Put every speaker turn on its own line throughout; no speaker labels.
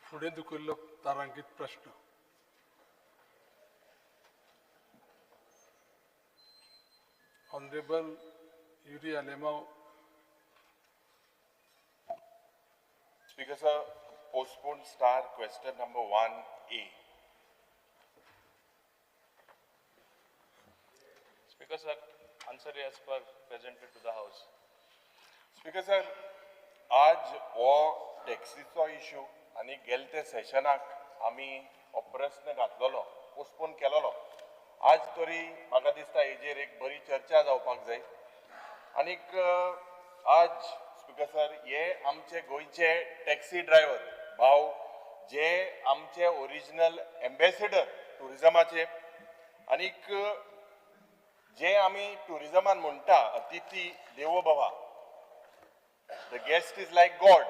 फुडें धुकल्लो तारांकीत प्रश्न. Honourable Yuri Alemao.
Speaker sir, postpone star question number 1A.
Speaker sir, answer as per presented to the house.
Speaker sir, आज हो टॅक्सीचो issue आनी गेले सेशनाक आमी हो प्रस्न घातलेलो, पोस्टपोन केलेलो. आज तरी म्हाका दिसता हेजेर एक बरी चर्चा जावपाक जाय. आनीक आज स्पीकर सर, हे आमचे गोंयचे टॅक्सी ड्रायव्हर भाव जे आमचे ओरिजिनल एम्बेसिडर ट्युरिजमाचे, आनीक जे आमी ट्युरिजमान म्हणटा अतिथी देवो भवा, the guest is like God.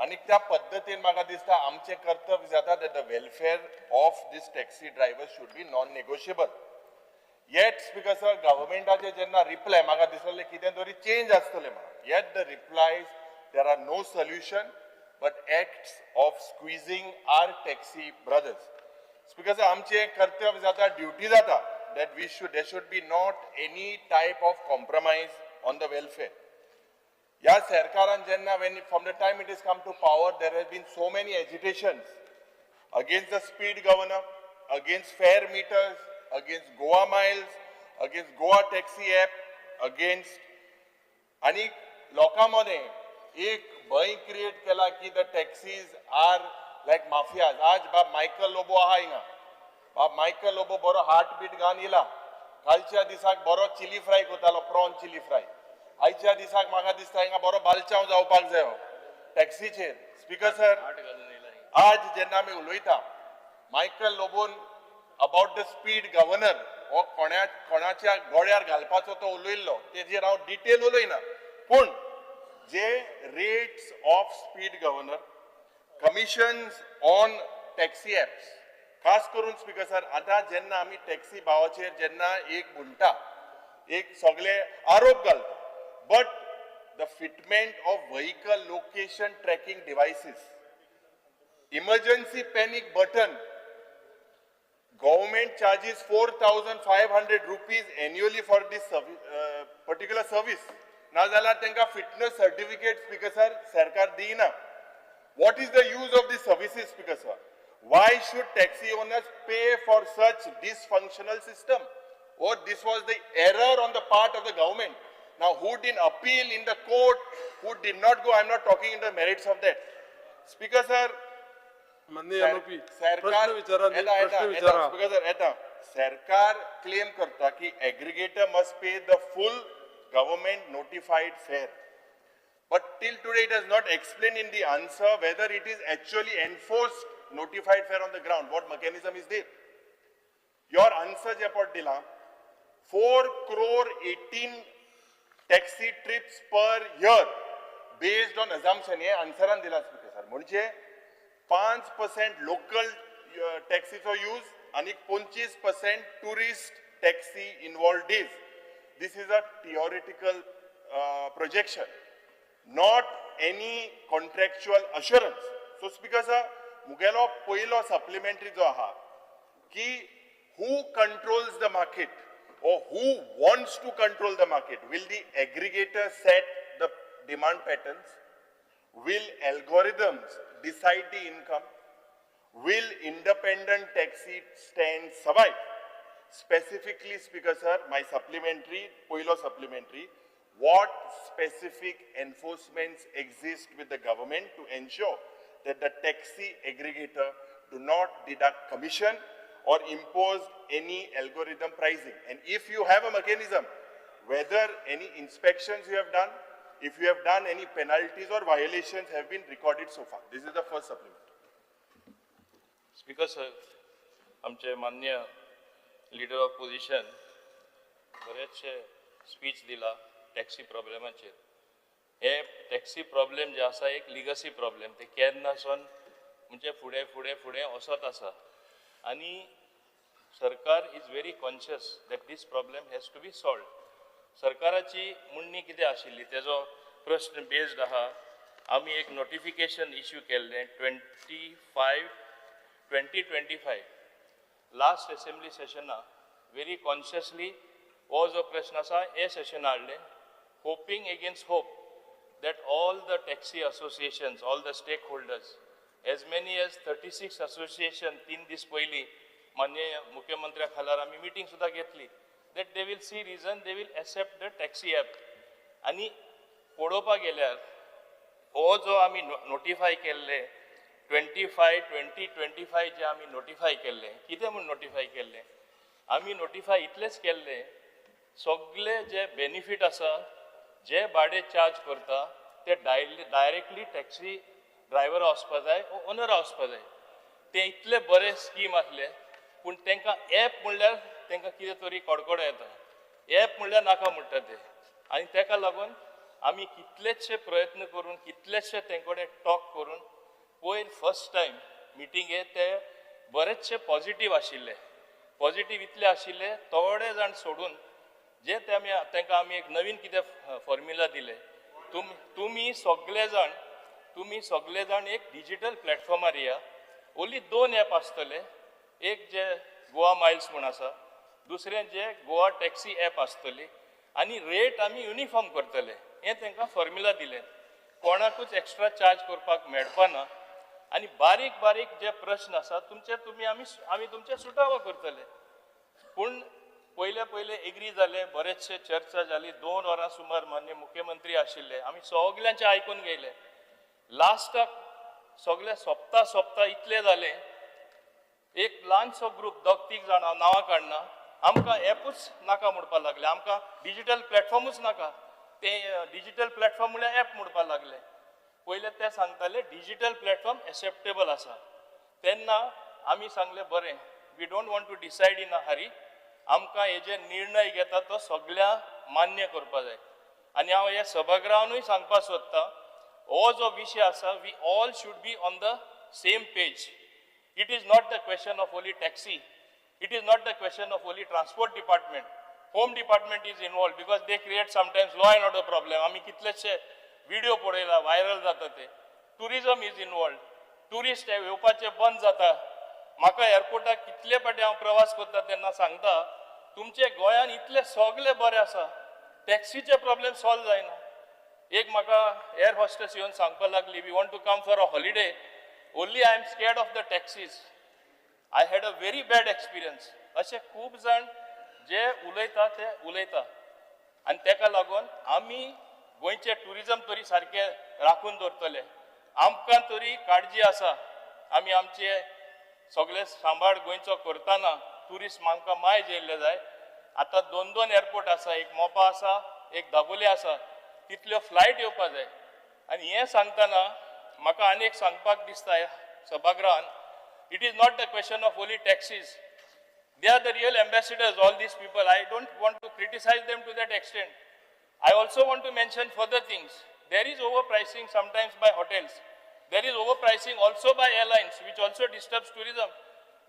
आनी त्या पद्दतीन म्हाका दिसता आमचें कर्तव्य जाता that the welfare of this taxi driver should be non negotiable. Yet speaker sir, गव्हर्मेंटाचे जेन्ना रिप्लाय म्हाका दिसलें कितें तरी चेंज आसतलें म्हणून, yet the replies there are no solution but acts of squeezing our taxi brothers. Speaker sir, आमचें कर्तव्य जाता, ड्युटी जाता that we should, there should be not any type of compromise on the welfare. ह्या सरकारान जेन्ना when from the time it is come to power there has been so many agitations against the speed governor, against fare meters, against Goa Miles, against Goa taxi app, against आनी लोकां मदें एक भंय create केला की the taxis are like mafias. आज बाब Michael Lobo आहा हिंगा, बाब मायकल लोबो बरो हार्ट बीट घालून येयला. कालच्या दिसाक बरो चिली फ्राय करतालो, प्रॉन चिली फ्राय. आयच्या दिसाक म्हाका दिसता हिंगा बरो बालचाव जावपाक जायो टॅक्सीचेर. स्पीकर सर, आज जेन्ना आमी उलयता मायकल लोबोन अबाउट the speed governor हो कोणाच्या गोड्यार घालपाचो तो उलयल्लो, तेजेर हांव डिटेल उलयना. पूण जे rates of speed governor, commissions on taxi apps, खास करून स्पीकर सर, आतां जेन्ना आमी टॅक्सी भावाचेर जेन्ना एक म्हणटा, एक सगळे आरोप घालता, but the fitment of vehicle location tracking devices, emergency panic button, government charges 4,500 rupees annually for this particular service. ना जाल्यार तांकां फिटनस सर्टिफिकेट स्पीकर सर सरकार दिना. What is the use of this services speaker sir? Why should taxi owners pay for such dysfunctional system? Or this was the error on the part of the government. Now, who didn't appeal in the court, who did not go, I'm not talking in the merits of that. Speaker sir,
माननीय आरोपी, प्रश्न विचारा, प्रश्न विचारा.
Speaker sir, येता सरकार claim करता की aggregator must pay the full government notified fare. But till today it has not explained in the answer whether it is actually enforced notified fare on the ground. What mechanism is there? Your answer जे पट दिला 4 crore 18 taxi trips per year based on assumption, हे आन्सरान दिला speaker sir. म्हणजे 5% local टॅक्सीचो use आनी 25% tourist taxi involve days. This is a theoretical projection, not any contractual assurance. So speaker sir, मुगेलो पयलो supplementary जो आहा की who controls the market or who wants to control the market? Will the aggregator set the demand patterns? Will algorithms decide the income? Will independent taxi stands survive? Specifically, Speaker sir, my supplementary, poilo supplementary, what specific enforcements exist with the government to ensure that the taxi aggregator do not deduct commission or impose any algorithm pricing? And if you have a mechanism, whether any inspections you have done, if you have done any penalties or violations have been recorded so far. This is the first supplement.
Speaker sir, आमचे मान्य leader of position बरेचशे speech दिला taxi प्रॉब्लेमाचेर. हे taxi problem जे आसा एक legacy problem, ते केन्नासून म्हणजे फुडें फुडें फुडें वचत आसा आनी सरकार is very conscious that this problem has to be solved. सरकाराची म्हणणी कितें आशिल्ली तेजो प्रश्न बेस्ड आहा. आमी एक नोटिफिकेशन इश्यू केल्लें 25, 2025 last assembly सेशना. व्हेरी कॉन्शियसली हो जो प्रश्न आसा हे सेशन हाडलें, hoping against hope that all the taxi associations, all the stakeholders, as many as 36 association, 3 दीस पयलीं माननीय मुख्यमंत्र्या खालार आमी मिटींग सुद्दां घेतली, that they will see reason, they will accept the taxi app. आनी पळोवपाक गेल्यार हो जो आमी नोटिफाय केल्ले 25, 2025 जे आमी नोटिफाय केल्ले, कितें म्हूण नोटिफाय केल्ले? आमी नोटिफाय इतलेच केल्ले, सगळे जे बेनिफीट आसा, जे भाडें चार्ज करता ते डायरेक्टली टॅक्सी ड्रायव्हरा वचपा जाय, ओनरा वचपा जाय. ते इतले बरे स्कीम आसले, पूण तांकां एप म्हणल्यार तांकां कितें तरी कडकडो येता. एप म्हणल्यार नाका म्हणटा ते. आनी ताका लागून आमी कितलेशे प्रयत्न करून, कितलेशे तें कडेन टॉक करून, पयर फर्स्ट टायम मिटिंगे ते बरेचशे पॉझिटीव आशिल्ले. पॉझिटीव इतले आशिल्ले, थोडे जाण सोडून, जे ते आमी तांकां आमी एक नवीन कितें फॉर्म्युला दिले, तुमी सगळे जाण एक डिजिटल प्लॅटफॉर्मार या. ओन्ली दोन एप आसतले, एक जे गोवा मायल्स म्हूण आसा, दुसरें जे गोवा टॅक्सी एप आसतली आनी रेट आमी युनिफॉर्म करतले, हें तांकां फॉर्म्युला दिलें. कोणाकूच एक्स्ट्रा चार्ज करपाक मेळपाना आनी बारीक बारीक जे प्रश्न आसा तुमचे, तुमी आमी तुमचे सुटावो करतले. पूण पयले पयले एग्री जाले, बरेचशे चर्चा जाली, 2 वरां सुमार माननीय मुख्यमंत्री आशिल्ले, आमी सगल्यांचे आयकून घेयले. लास्टाक सगळे सोंपता सोंपता इतले जाले, एक ल्हानसो ग्रूप, दोग तीग जाणां, नांवां काडना, आमकां एपूच नाका म्हणपाक लागले, आमकां डिजिटल प्लॅटफॉर्मूच नाका. ते डिजिटल प्लॅटफॉर्म म्हणल्यार एप म्हणपाक लागले. पयले ते सांगताले डिजिटल प्लॅटफॉर्म एक्सेप्टेबल आसा. तेन्ना आमी सांगलें, बरें, we don't want to decide in a hurry. आमकां हेजे निर्णय घेता तो सगळ्या मान्य करपा जाय. आनी हांव ह्या सभागृहानूय सांगपाक सोदतां, हो जो विशय आसा, we all should be on the same page. It is not the question of only taxi. It is not the question of only transport department. Home department is involved because they create sometimes law and order problem. आमी कितलेशे video पळयला, viral जाता ते. Tourism is involved. Tourist येवपाचे बंद जाता. म्हाका एअरपोर्टाक कितले फावटी हांव प्रवास करता तेन्ना सांगता, तुमचे गोंयान इतले सगळे बरे आसा, टॅक्सीचे प्रॉब्लेम सॉल्व जायना. एक म्हाका एअर हॉस्टेस येवन सांगपाक लागली, "We want to come for a holiday, only I am scared of the taxis. I had a very bad experience." अशे खूब जाण जे उलयता ते उलयता आनी तेका लागून आमी गोंयचें ट्युरिजम तरी सारकें राखून दवरतले. आमकां तरी काळजी आसा. आमी आमचे सगळे सांबाळ गोंयचो करतना ट्युरिस्ट आमकां मायज येयल्ले जाय. आतां दोन दोन एअरपोर्ट आसा, एक मोपा आसा, एक दाबोले आसा, तितल्यो फ्लायट येवपा जाय. आनी हें सांगतना म्हाका आनी एक सांगपाक दिसता ह्या सभागृहान, it is not the question of only taxis. They are the real ambassadors, all these people. I don't want to criticize them to that extent. I also want to mention further things. There is overpricing sometimes by hotels. There is overpricing also by airlines, which also disturbs tourism.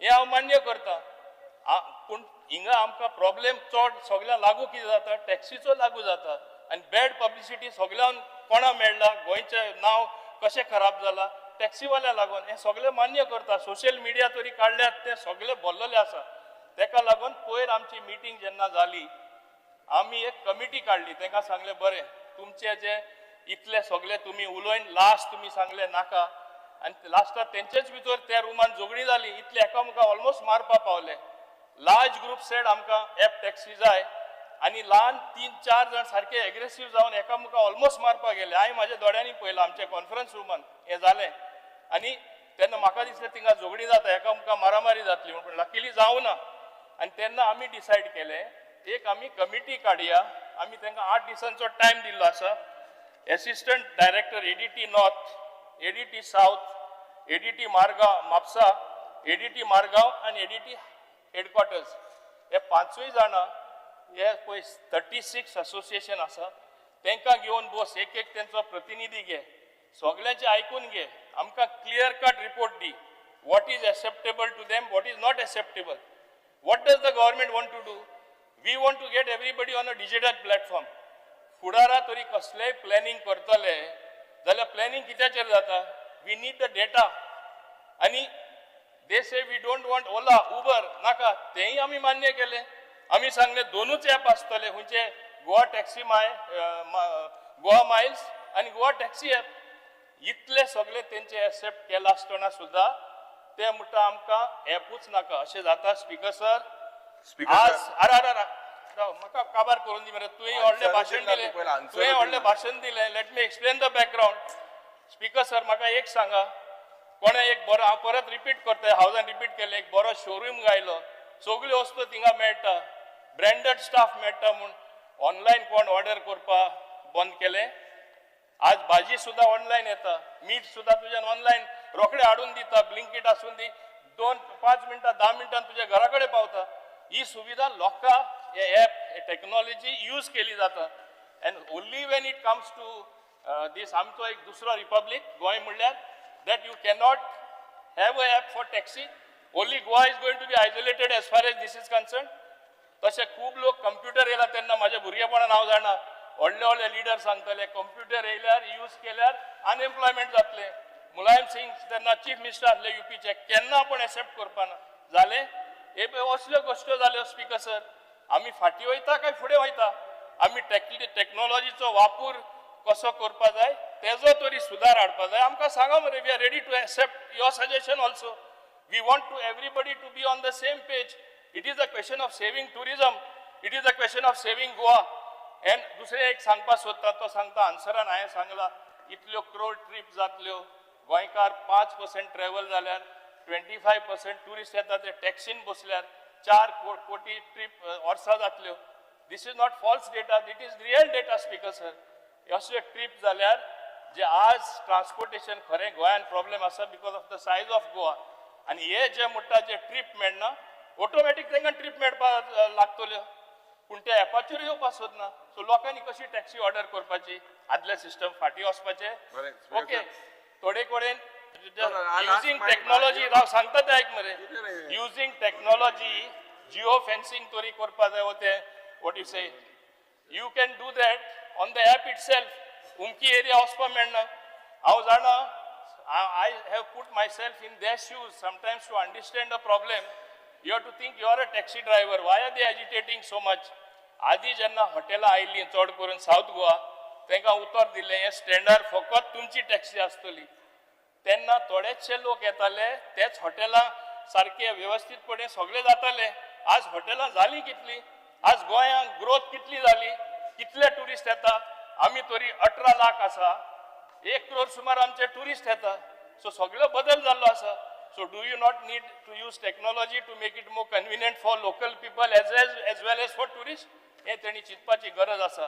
हें हांव मान्य करता. पूण हिंगा आमकां problem चड सगळ्यांक लागू कितें जाता? टॅक्सीचो लागू जाता. आनी बॅड पब्लिसिटी सगळ्यांक कोणा मेळ्ळा? गोंयचें नांव कशें खराब जाला टॅक्सीवाल्या लागून, हें सगळें मान्य करता. सोशल मिडिया तरी काडल्यात, ते सगळे भरलेले आसा. तेका लागून पयर आमची मिटींग जेन्ना जाली, आमी एक कमिटी काडली. तांकां सांगलें, बरें, तुमचे जे इतले सगळे तुमी उलोवन लास्ट तुमी सांगलें नाका. आनी लास्टाक तेंचेच भितर त्या रुमान झगडी जाली, इतले एकामेका ऑलमोस्ट मारपा पावले. लार्ज ग्रुप सेड आमकां एप टॅक्सी जाय आनी ल्हान तीन चार जाण सारके एग्रेसीव जावन एकामेका ऑलमोस्ट मारपाक गेले. हांवें म्हाज्या दोळ्यांनी पळयलां, आमच्या कॉन्फरन्स रुमान हें जालें. आनी तेन्ना म्हाका दिसलें थिंगा झगडी जाता, एकामेका मारामारी जातली म्हूण, पूण लकीली जावं ना. आनी तेन्ना आमी डिसायड केलें, एक आमी कमिटी काडया. आमी तांकां 8 दिसांचो टायम दिल्लो आसा. Assistant Director ADT North, ADT South, ADT Margao Mapusa, ADT Margao आनी एडीटी हेडक्वॉर्टर्स, हे पांचूय जाणां, हे पळय 36 असोसिएशन आसा, तांकां घेवन बस. एक एक तेंचो प्रतिनिधी घे, सगळ्यांचे आयकून घे, आमकां clear cut report the, what is acceptable to them, what is not acceptable. What does the government want to do? We want to get everybody on a digital platform. फुडारा तरी कसलेय प्लॅनिंग करतले. जाल्यार प्लॅनिंग कित्याचेर जाता? We need the data. आनी they say we don't want Ola, Uber नाका, तेंय आमी मान्य केलें. आमी सांगलें दोनूच एप आसतले, खंयचे? गोवा टॅक्सी माय गोवा मायल्स आनी गोवा टॅक्सी एप. इतले सगळे तेंचे एक्सेप्ट केला आसतना सुद्दां ते म्हणटा आमकां एपूच नाका. अशें जाता स्पीकर सर?
स्पीकर
आज
सर,
अरे अरे अरे राव, म्हाका काबार करून दी मरे. तुवें व्हडलें
Answer
भाशण
दिना
दिलें.
तूं पयलें, answer
तुवें व्हडलें
दिना.
भाशण दिलें. Let me explain the background. Speaker sir, म्हाका एक सांगा, कोणें एक बरो, हांव परत रिपीट करता, हावजान रिपीट केलें, एक बरो शोरूम घायलो, सगल्यो वस्तू थिंगा मेळटा, ब्रँडेड स्टाफ मेळटा म्हूण ऑनलायन कोण ऑर्डर करपा बंद केलें? आज भाजी सुद्दां ऑनलायन येता, मीठ सुद्दां तुज्यान ऑनलायन रोखडें हाडून दिता. ब्लिंकीट आसून दी, 2 5 मिनटां 10 मिनटां तुज्या घरा कडेन पावता. ही सुविधा लोकांक हे एप, हे टॅक्नोलॉजी यूज केली जाता. And only when it comes to this, आमचो एक दुसरो रिपब्लीक गोंय म्हणल्यार, that you cannot have a app for taxi? Only Goa is going to be isolated as far as this is concern? तशे खूब लोक computer येयला तेन्ना, म्हाज्या भुरगेपणान हांव जाणा, व्हडले व्हडले लिडर सांगताले कंप्युटर येयल्यार, यूज केल्यार अनएम्प्लॉयमेंट जातलें. मुलायम सिंग तेन्ना चीफ मिनिस्टर आसले युपीचे. केन्ना आपूण एक्सेप्ट करपाना जालें. हे पळय, असल्यो गोश्ट्यो जाल्यो. स्पीकर सर, आमी फाटीं वयता काय फुडें वयता? आमी टॅक्नोलॉजीचो वापर कसो करपा जाय तेजो तरी सुदार हाडपा जाय. आमकां सांगा मरे, we are ready to accept your suggestion also. We want to everybody to be on the same page. It is a question of saving tourism. It is a question of saving Goa. And दुसरें एक सांगपाक सोदता, तो सांगता आन्सरान हांवें सांगला इतल्यो क्रोड trip जातल्यो. गोंयकार 5% ट्रॅवल जाल्यार 25% ट्युरिस्ट येता, ते टॅक्सीन बसल्यार 4 कोटी ट्रीप वर्सा जातल्यो. This is not false data, it is real data, Speaker sir. असल्यो ट्रीप जाल्यार जे आज ट्रान्सपोर्टेशन खरें गोंयान प्रॉब्लेम आसा because of the size of Goa. आनी हे जे म्हणटा जे ट्रीप मेळना, ऑटोमॅटीक तांकां ट्रीप मेळपाक लागतल्यो, पूण त्या एपाचेर येवपाक सोदना. सो लोकांनी कशी टॅक्सी ऑर्डर करपाची? आदले सिस्टम फाटीं वचपाचें.
बरें, speaker
okay
sir.
थोडे कडेन
No, no, I'll ask
using
my-
technology, राव, सांगता तें आयक मरे.
कितें रे?
युजींग टॅक्नॉलॉजी, जिओ फेन्सिंग तरी करपा जाय. ते what you say, you can do that on the app itself. उमकी एरिया वचपा मेळना. हांव जाणा, I have put myself in their shoes sometimes to understand a problem. You have to think you are a taxi driver. Why are they agitating so much? आदी जेन्ना हॉटेलां आयलीं, चड करून सावथ गोवा, तांकां उतर दिलें हें स्टँडार फकत तुमची टॅक्सी आसतली, तेन्ना थोडेचशे लोक येताले. तेच हॉटेलां सारके वेवस्थीतपणे सगळे जाताले. आज हॉटेलां जालीं कितलीं? आज गोंयांत ग्रोथ कितली जाली? कितले ट्युरिस्ट येता? आमी तरी 18 लाख आसा, 1 क्रोर सुमार आमचे ट्युरिस्ट येता. सो सगळो बदल जाल्लो आसा. So do you not need to use technology to make it more convenient for local people as well as for tourist? हें तेणी चिंतपाची गरज आसा.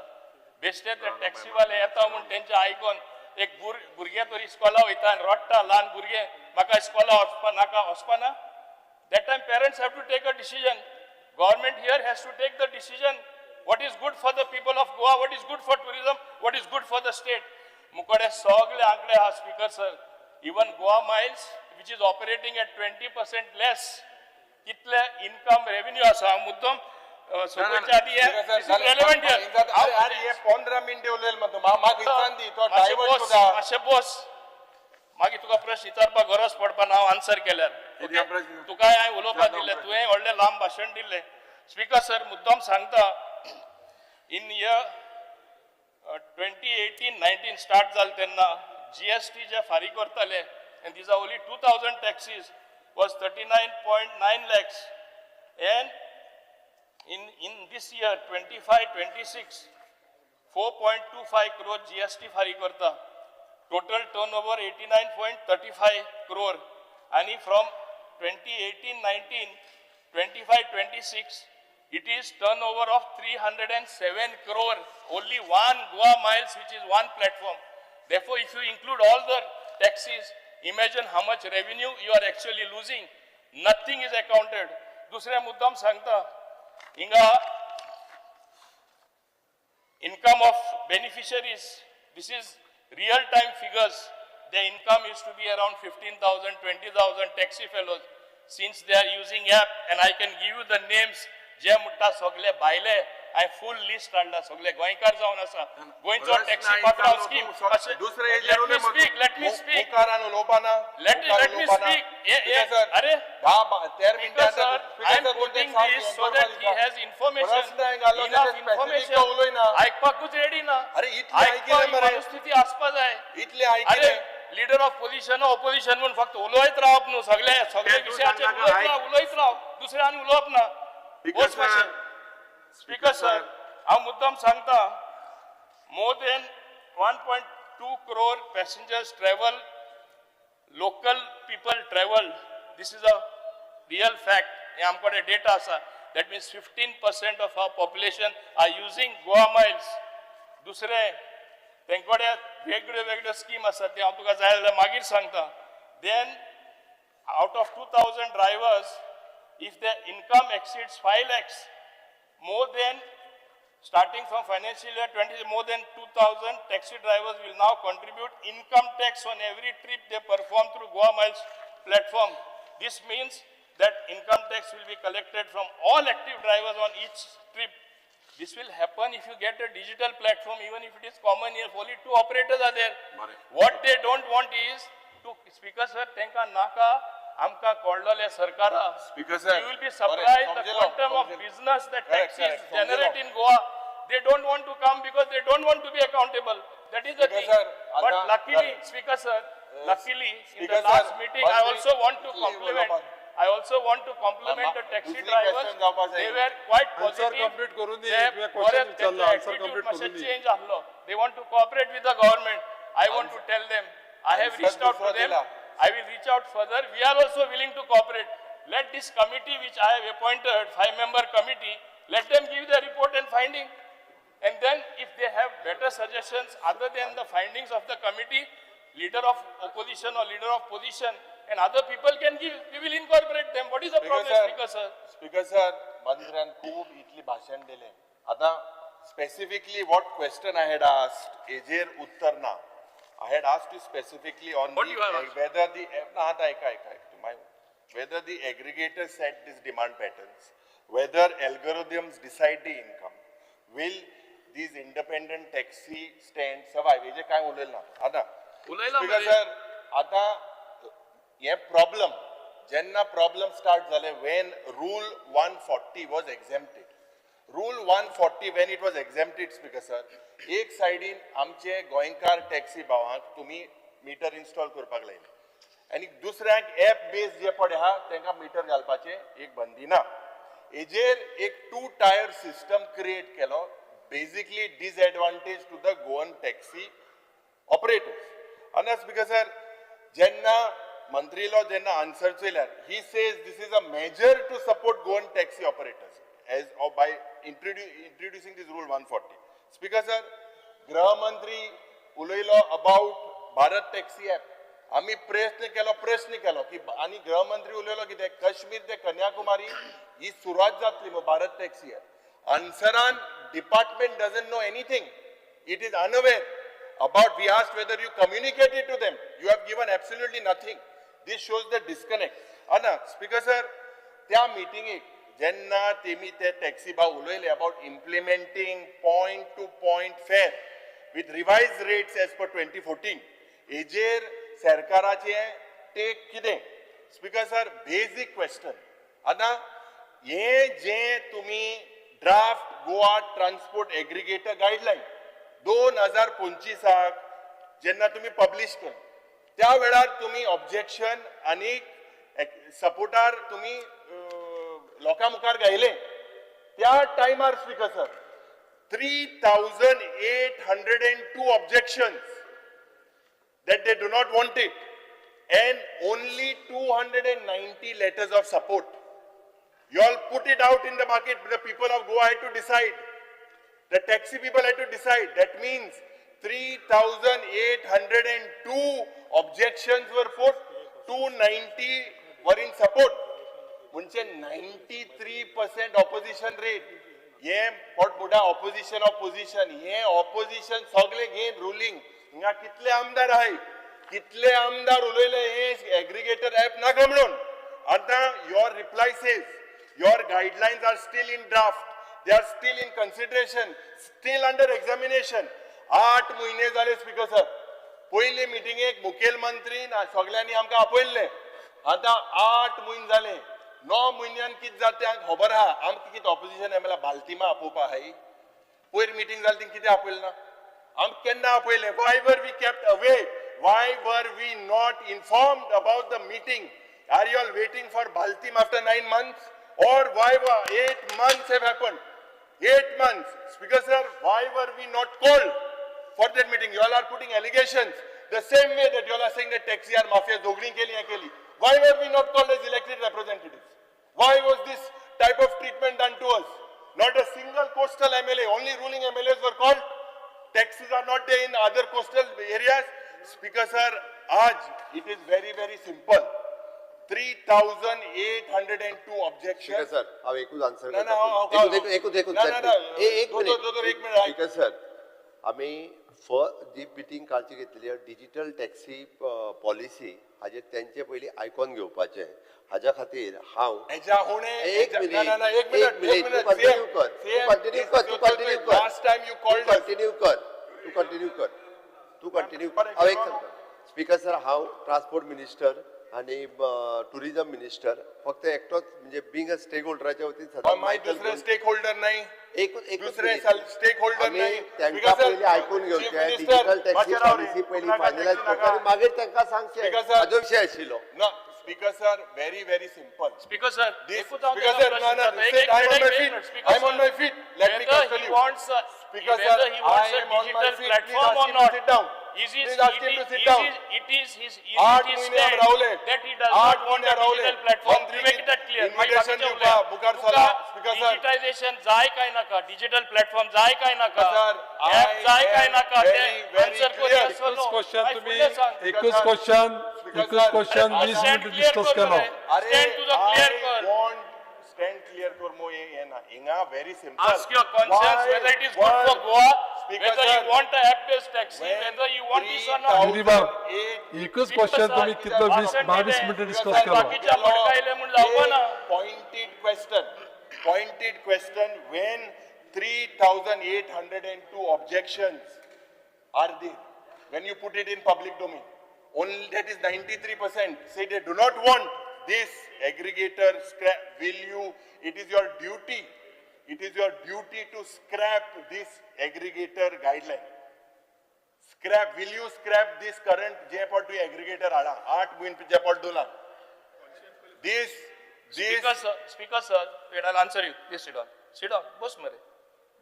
बेश्टे ते टॅक्सीवाले येता म्हूण तेंचे आयकोन एक भुरगें तरी इस्कॉला वयता आनी रडटा ल्हान भुरगें, म्हाका इस्कॉला वचपा नाका, वचपा ना. That time parents have to take a decision. Government here has to take the decision what is good for the people of Goa, what is good for tourism, what is good for the state. मुकोडे सगळे आंकडे आहा, Speaker sir. Even Goa Miles, which is operating at 20% less, कितले income revenue आसा, हांव मुद्दम सोंपोवच्या आदी relevant.
अरे, 15 मिनटे उलयल मग तूं, म्हाका विचार दी तो डायवर्ट कोता.
मातशें बोस, मागीर तुका प्रश्न विचारपाक गरज पडपा ना हांव आन्सर केल्यार.
कितें
Okay?
प्रश्न?
तुका हांवें उलोवपाक
ना,
दिलें.
प्रश्न.
तुवें व्हडलें लांब भाशण दिलें. स्पीकर सर, मुद्दम सांगता, in year 2018-19 start जालें तेन्ना जीएसटी जे फारीक करताले, and these are only 2,000 taxis, was 39.9 lakhs, and in this year 25-26, 4.25 crore GST फारीक करता. Total turnover 89.35 crore. आणि from 2018-19, 25-26, it is turnover of 307 crore. Only one Goa Miles, which is one platform. Therefore, if you include all the taxis, imagine how much revenue you are actually losing. Nothing is accounted. दुसरे मुद्दाम सांगता, हिंगा income of beneficiaries, this is real time figures. Their income used to be around 15,000, 20,000 taxi fellows. Since they are using app, and I can give you the names, जे म्हणटा सगळे भायले हांवें फूल list हाडला सगळे गोंयकार जावन आसा गोंयचो
प्रश्न
टॅक्सी
आयता
पात्रांव
न्हू,
स्कीम.
तूं दुसरे हेजेर उलय मग.
Speak, let me speak.
मुखार आनी उलोवपा ना.
Let
मुखार
let me
उलोवपा ना.
स्पीक.
Speaker sir,
अरे
10-13
Speaker
मिनटां.
sir, I am quoting this so that he has information.
प्रश्न हांवें घालो,
Enough
तेजेर specific
information.
तो उलय ना.
आयकपाकूच रेडी ना.
अरे, इतलें
आयकपाक
आयकिलें मरे.
परिस्थिती आसपा जाय.
इतलें
अरे,
आयकिलें.
लिडर ऑफ पोझिशन ऑपोजिशन म्हणून फक्त उलयत रावप न्हू. सगळे सगळे
ते तूं
विशयाचेर
सांगनाका,
उलयत
आयक.
राव, उलयत राव, दुसरे आनी उलोवप ना.
Speaker
बोस
sir,
मातशें. स्पीकर सर, हांव मुद्दम सांगता, more than 1.2 crore passengers travel, local people travel. This is a real fact. हे आमकडे डेटा आसा. That means 15% of our population are using Goa Miles. दुसरें, तेंकडे वेगळ्यो वेगळ्यो स्कीम आसा, ते हांव तुका जाय जाल्यार मागीर सांगता. Then out of 2,000 drivers, if their income exceeds 5 lakhs, more than, starting from financial year 20, more than 2,000 taxi drivers will now contribute income tax on every trip they perform through Goa Miles platform. This means that income tax will be collected from all active drivers on each trip. This will happen if you get a digital platform, even if it is common here, only two operators are there.
बरें.
What they don't want is to, Speaker sir, तेंका नाका आमकां कळलेलें सरकारा.
Speaker sir,
You will be
बरें,
surprised the
समजलो,
quantum of
समजलो.
Business that
Correct,
taxis
correct,
generate
समजलो.
In Goa. They don't want to come because they don't want to be accountable. That is the
Speaker
thing.
sir,
But
आता-
luckily,
बरें.
Speaker sir, luckily, in the
Speaker sir,
last meeting, I
मंत्री-
also want to
इतली
compliment,
उलोवपाक.
I also want to compliment the taxi
दुसरी
drivers.
question जावपा जाय.
They were quite
Answer
positive.
complete करून दी.
ते
तुवें question
बरें
विचारला,
तेंचो
answer
attitude
complete
मातशें
करून दी.
change आहलो. They want to cooperate with the government. I want to tell them, I have
Answer
reached out to
दुसरो
them.
दिला.
I will reach out further. We are also willing to cooperate. Let this committee which I have appointed, five-member committee, let them give their report and finding. And then if they have better suggestions other than the findings of the committee, leader of opposition or leader of position and other people can give, we will incorporate them. What is the
Speaker
problem,
sir,
Speaker sir?
Speaker sir, मंत्र्यान खूब इतली भाशण दिलें. आतां specifically what question I had asked हेजेर उत्तर ना. I had asked you specifically on
What you have asked?
Whether the, ना, आतां आयका आयका आयका, whether the aggregator set these demand patterns, whether algorithms decide the income, will these independent taxi stand survive? हेजेर कांय उलयलें ना आतां.
उलयलां
स्पीकर
मरे.
Sir, आतां हे प्रॉब्लम जेन्ना प्रॉब्लम स्टार्ट जाले, when rule 140 was exempted, rule 140, when it was exempted, Speaker sir, एक सायडीन आमचे गोंयकार टॅक्सी भावांक तुमी मिटर इन्स्टॉल करपाक लायले आनी दुसऱ्यांक एप बेस जे पळय आहा तांकां मिटर घालपाचें एक बंदी ना. हेजेर एक टू टायर सिस्टम क्रिएट केलो, basically disadvantage to the Goan taxi operators. आनी स्पीकर सर, जेन्ना मंत्रीलो जेन्ना answer चोयल्यार, he says this is a measure to support Goan taxi operators as by introducing this rule 140. Speaker sir, गृहमंत्री उलयलो about Bharat taxi app. आमी प्रश्न केलो की आनी गृहमंत्री उलयलो कितें, काश्मीर ते कन्याकुमारी ही सुरवात जातली मग भारत टॅक्सी ऍप. आन्सरान department doesn't know anything, it is unaware about. We asked whether you communicated to them. You have given absolutely nothing. This shows the disconnect. Ana Speaker sir, त्या मिटिंगेक जेन्ना तेमी ते टॅक्सी भाव उलयले about implementing point to point fare with revised rates as per 2014, हेजेर सरकाराचे take कितें? Speaker sir, basic question. आतां हे जे तुमी draft Goa transport aggregator guideline 2025 त जेन्ना तुमी पब्लिश केलें, त्या वेळार तुमी ऑब्जेक्शन आनी सपोर्टार तुमी लोकां मुखार घायले. त्या टायमार, Speaker sir, 3802 objections that they do not want it and only 290 letters of support. You all put it out in the market. The people of Goa had to decide. The taxi people had to decide. That means 3,802 objections were put, 290 were in support. म्हणजे 93% opposition rate. हे पोट opposition opposition, हे opposition सगळे घेन ruling. हिंगा कितले आमदार आहाय, कितले आमदार उलयले हे एग्रीगेटर ऍप नाका म्हणून. आतां your reply says your guidelines are still in draft. They are still in consideration, still under examination. 8 म्हयने जाले स्पीकर सर. पयले मिटिंगेक मुखेलमंत्रीन सगल्यांनी आमकां आपयल्लें. आतां 8 म्हयने जाले. 9 म्हयन्यान कितें जाता तें आमकां खबर आहा. आमकां कितें ऑपोजिशन एमएलए बालतिमा आपोवपा आहाय? पयर मिटींग जाली तिंगा कितें आपयलें ना? आमकां केन्ना आपयलें? Why were we kept away? Why were we not informed about the meeting? Are you all waiting for Baltim after 9 months? Or why were 8 months have happened? 8 months. Speaker sir, why were we not called for that meeting? You all are putting allegations. The same way that you all are saying that taxi are mafia, dogling ke liye keli. Why were we not called as elected representatives? Why was this type of treatment done to us? Not a single coastal MLA, only ruling MLAs were called. Taxis are not there in other coastal areas. Speaker sir, aaj it is very, very simple. 3,802 objections.
Speaker sir, हांव एकूच answer
ना, ना,
करता. एकूच एकूच
ना, ना, ना,
एक
दोन, दोन, एक मिनिट.
स्पीकर सर, आमी जी मिटींग कालची घेतलेली आहा डिजिटल टॅक्सी पॉलिसी हाजेर तेंचे पयलीं आयकोन घेवपाचें. हाज्या खातीर हांव एक मिनिट,
ना, ना, एक
एक
मिनिट,
मिनिट,
एक
तूं
मिनिट.
कंटिन्यू कर, तूं कंटिन्यू कर, तूं कंटिन्यू कर.
Last time you called
तूं कंटिन्यू कर, तूं कंटिन्यू कर, तूं कंटिन्यू कर. हांव एक सांगता स्पीकर सर, हांव ट्रान्सपोर्ट मिनिस्टर आनी टुरिजम मिनिस्टर फक्त एकटोच म्हणजे बींग अ स्टेक होल्डराच्या वतीन सदां
मागीर दुसरे स्टेक होल्डर नाही,
एकूच एकूच
दुसरे
मिनिट.
स्टेक होल्डर
आमी
नाही.
तांकां पयलीं आयकून घेवचें, डिजिटल टॅक्सी पॉलिसी पयलीं फायनलायज करता आनी मागीर तांकां सांगचें.
Speaker sir.
हाजो विशय आशिल्लो.
ना speaker sir, very very simple.
Speaker sir,
This,
एकूच हांव
speaker
ताका
sir,
प्रश्न
no, no,
विचारता. एक-
sit,
एक
I'm on
minute,
my
एक
feet.
minute, speaker
I'm on
sir.
my feet. Let me
Whether
tell
he
you.
wants a,
Speaker
whether
sir,
he wants
I
a
am on my
digital
feet. Please
platform
ask
or
him to
not.
sit down.
Is his,
Please ask
it
him to
is,
sit
is
down.
his, it is his, is
आठ
it his
महिने
stand
रावले.
that he does
आठ
not want
महिने
a
रावले.
digital platform.
मंत्री
You make that clear. मागीर
invitation
बाकीचें
दिवपा
उलया.
मुखार
तुका
चला. Speaker sir.
Digitisation जाय काय नाका, डिजिटल प्लॅटफॉर्म जाय काय नाका,
Sir,
app
I
जाय काय
am
नाका, ते
very, very
answer कर
clear.
yes or
एकूच
no.
Question
मागीर
तुम्ही,
फुडलें सांग.
एकूच क्वेश्चन, एकूच question 20
stand
minute
clear
discuss
कर
केलो.
मरे. स्टँड तुजो क्लियर कर.
स्टँड क्लियर कर मो हे ना हिंगा very simple.
Ask your conscience whether it is good for Goa,
Speaker
whether you
sir,
want a app-based taxi,
when
whether you want this or not.
गिरीबाब,
3,008
एकूच क्वेश्चन तुम्ही कितलो 20-22 मिनिट डिस्कस केलो.
बाकीच्या भडकायले म्हूण जावपा ना.
Pointed question, pointed question, when 3,802 objections are there, when you put it in public domain, only that is 93% say they do not want this aggregator scrap. Will you, it is your duty, it is your duty to scrap this aggregator guideline. Scrap, will you scrap this current जे पाट तूं aggregator हाडा 8 म्हयने जे पाट दोला this, this
Speaker sir, speaker sir, wait, I'll answer you. Please sit down. Sit down. बस मरे.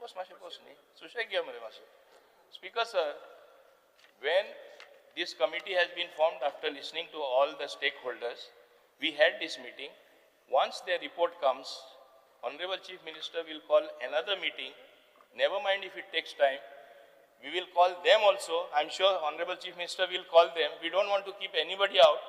बस मातशें बस न्ही. सुशेग घे मरे मातशें. Speaker sir, when this committee has been formed after listening to all the stakeholders, we had this meeting. Once their report comes, Honorable Chief Minister will call another meeting. Never mind if it takes time. We will call them also. I'm sure Honorable Chief Minister will call them. We don't want to keep anybody out.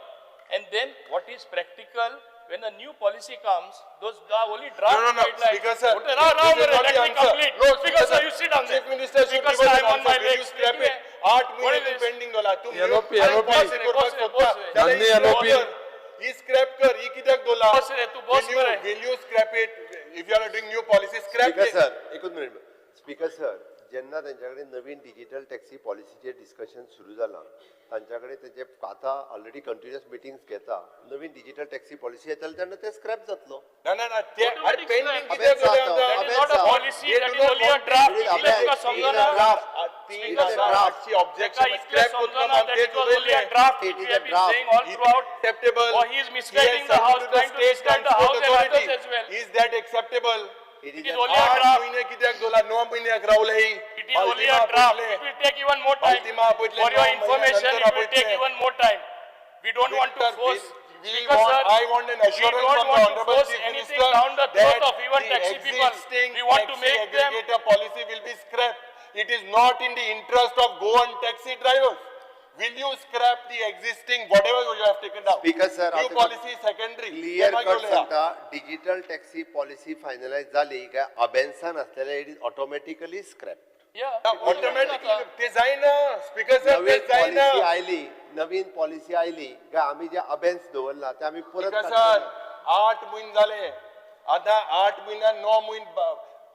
And then what is practical, when a new policy comes, those are only draft
No, no, no,
guidelines.
Speaker sir,
What- Rao, Rao,
this is
Mare,
not
let
the
me
answer.
complete.
No,
Speaker sir, you sit down there.
Chief Minister should
Speaker
give
sir,
us an
I'm on
answer.
my
Will you
legs.
scrap it? 8
What
महिने
is
तूं
this?
pending दोला. तूं
LOP,
आनी
LOP.
policy करपाक
बस रे,
सोदता.
बस रे.
जाल्यार
नंदी
ही
LOP.
scrap कर. ही scrap कर. ही कित्याक दोला?
बस रे, तूं बस
Will you-
मरे.
Will you scrap it? If you are doing new policy, scrap
speaker
it.
Sir, एकूच मिनिट. स्पीकर सर, जेन्ना तेंच्या कडेन नवीन डिजिटल टॅक्सी पॉलिसीचेर डिस्कशन सुरू जालां, तांच्या कडेन तेंचे आतां ऑलरेडी कंटिन्युअस मिटिंग्स घेता, नवीन डिजिटल टॅक्सी पॉलिसी येतली तेन्ना ते स्क्रॅप जातलो.
ना, ना, ना, ते अरे
Automatic
pending
scrap.
कित्याक दोला
अबे,
आतां?
That is not a
अबे,
policy,
They
that
do
is
not
only a
want
draft.
it.
इतलें तुका
It is a
समजना.
draft.
तीन
It is a
हजार
draft.
आठशे objection
ताका इतलें
scrap करतलो
समजना
आमी
that
तेच
it was only a
उलयल्ले.
draft
It
which
is
we
a
have been
draft.
saying all throughout.
Acceptable.
Or he is misguiding
He has
the house,
submitted to
trying to
state
misguide the
transport
house and
authority.
others as well.
Is that acceptable?
It
It
is
is
a
only a
8
draft.
महिने कित्याक दोला? 9 महिन्याक रावले.
It is only a draft. It will take even more time.
Baltima आपयतले,
For your
9
information,
महिन्या
it
नंतर
will take
आपयतले.
even more time. We don't want to
Victor,
force.
we
Speaker
want,
sir,
I want an
we
assurance
don't
from the
want to
Honorable
force
Chief
anything
Minister
down the throat
that
of even
the
taxi people.
existing
We want to
taxi
make them.
aggregator policy will be scrapped. It is not in the interest of Goan taxi drivers. Will you scrap the existing whatever you have taken down?
Speaker sir,
New
हांव
policy secondary.
Clear
ते मागीर
cut
उलया.
सांगता, digital taxi policy finalise जाली काय अबेन्सान आसलेले it is automatically scrap.
Yeah.
Automatically ते जायना. Speaker sir, ते
नवीन
जायना.
पॉलिसी आयली, नवीन पॉलिसी आयली काय आमी जे अबेन्स दवरला ते आमी परत
स्पीकर
काडचे
सर,
ना.
8 म्हयने जाले. आतां 8 म्हयन्यान 9 म्हयने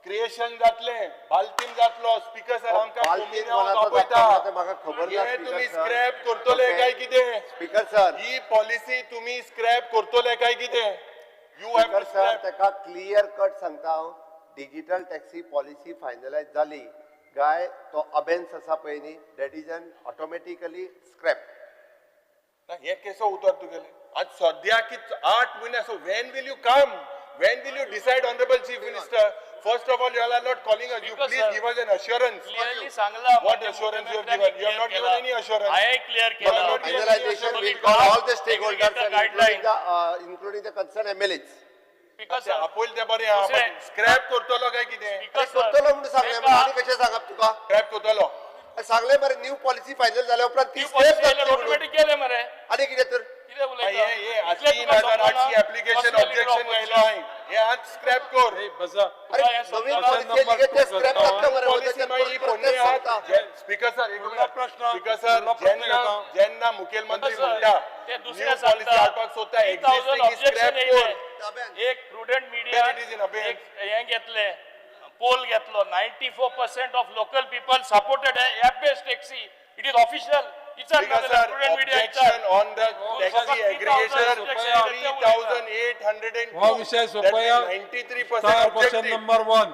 क्रिएशन जातलें, बालतीन जातलो. स्पीकर सर, आमकां
बालतीन
कोमिन्यांवाक
कोणाचो
आपयता.
जाता तें म्हाका खबर ना.
हे तुम्ही
स्पीकर सर.
स्क्रॅप करतले
Okay.
काय कितें?
स्पीकर सर,
ही पॉलिसी तुम्ही स्क्रॅप करतले काय कितें? You have
speaker
to
sir,
scrap.
ताका क्लियर कट सांगता हांव, डिजिटल टॅक्सी पॉलिसी फायनलायज जाली काय तो अबेन्स आसा पळय न्ही, that is an automatically scrap.
हे केसो उतर तुगेलें? आज सद्या कित 8 म्हयने, so when will you come? When will you decide, honourable chief minister? First of all, you are not calling us. You
Speaker,
please
sir,
give us an assurance.
Clearly सांगला.
What assurance you have given? You have not given any assurance.
हांवें clear
You have
केला.
Not given any
Finalization
assurance.
Will call all the stakeholders and
guideline.
Including the concern MLAs.
Speaker sir,
आपयल तें बरें आहा,
दुसरें-
scrap करतलो काय कितें?
Speaker sir,
करतलो म्हणून सांगलें,
एका-
आनी कशें सांगप तुका?
स्क्रॅप करतलो.
सांगलें मरे, न्यू पॉलिसी फायनल जाल्या उपरांत ती
ती
स्क्रॅप
पॉलिसी
जातली म्हणून.
ऑटोमॅटिक केले मरे.
आनी कितें तर?
कितें उलयता?
हे हे
इतलें
तीन
तुका
हजार
समजना?
आठशी एप्लिकेशन
कसले
ऑब्जेक्शन
leader
आयलो हांवें, हे आज स्क्रॅप कर.
ए, बसा.
अरे,
तुका हें
नवीन
समजना?
पॉलिसी आयली ते स्क्रॅप जातले मरे.
पॉलिसी मागीर
परत
पोन्ने
तेच सांगता.
स्पीकर सर, एक
फुडला प्रश्न.
स्पीकर सर,
फुडला प्रश्न
जेन्ना
घेता.
जेन्ना मुखेलमंत्री
सर,
म्हणटा
ते दुसरे
न्यू पॉलिसी
सांगता,
हाडपाक सोदता,
3000
एक्झिस्टिंग
objection
scrap
येयले.
कर.
एक prudent media
Then it is in abeyance.
एक हें घेतलें, पोल घेतलो, 94% of local people supported app based taxi. It is official.
Speaker sir,
prudent media.
Objection on the taxi
3,000
aggregation
objection.
3802.
हो विषय सोपया.
Ninety three
star
percent
question number 1.